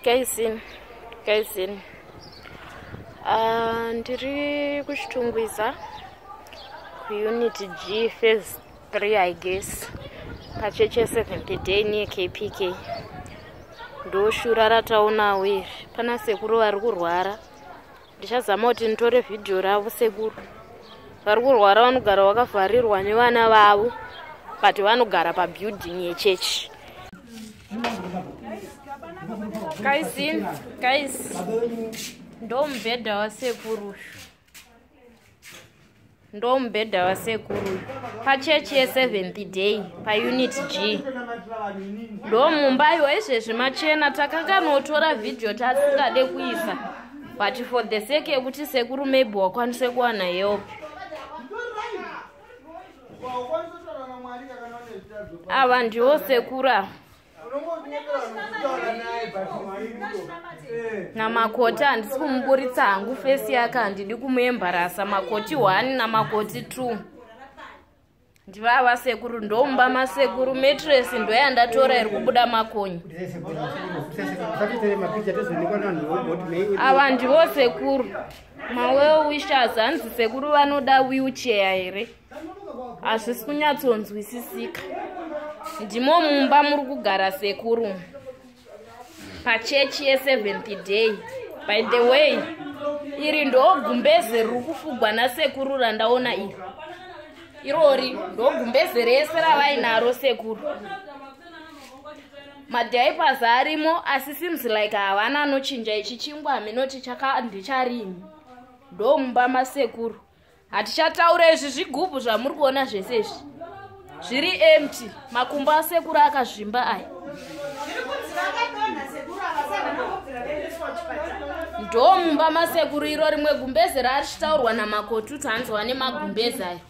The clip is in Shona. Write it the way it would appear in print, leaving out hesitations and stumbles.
Guys, guys, ndiri kuChitungwiza kuUnit G, phase 3, I guess, pachechi yeSeventh Day near KPK. Ndoshura rataonawo iri. Pana sekuru vari kurwara. Ndichazama kuti nditore vhidhiyo ravo. Sekuru vari kurwara, vanogara vakavharirwa nevana vavo, but vanogara pabuilding yechechi. Guys, guys, ndo mubhedha wasekuru, ndo mubhedha wasekuru pachechi yeSeventh Day paUnit G. Ndo mumba izvezvi machena. Takanganotora vhidhiyo tasingade kuisa, but for the sake yekuti sekuru maybe wakwanise kuwana help. Ava ndiwo sekuru ava namakoti. Handisi kumuburitsa hangu face yake, handidi kumuembarasa. Makoti 1 namakoti 2 ndivava sekuru. Ndomba masekuru, mattress ndoyandatora iri kubuda makonyi. Ava ndivo sekuru, mawell wishers. Hanzi sekuru vanoda wheelchair here? Hazvisi kunyatsonzwisisika. Ndimo mumba muri kugara sekuru pachechi yeSeventh Day. By the way, iri ndo gumbeze riri kufugwa nasekuru randaona iri. Irori ndo gumbeze rese ravainaro sekuru. Madiapers arimo, asi seems like havana anochinja. Ichi chingwa haminoti ndecharini. Ndo mumba masekuru. Hatichataura izvi zvigubhu zvamuri kuona zvese izvi zviri empty. Makumbo asekuru akazvimba aya. Zviri kunzi vakadonha sekuru ava, saka vanobvira vaendeswa kuchipatara. Ndo mumba masekuru iro. Rimwe gumbeze raachitaurwa namakoti kuti hanzi wane magumbeze ayo.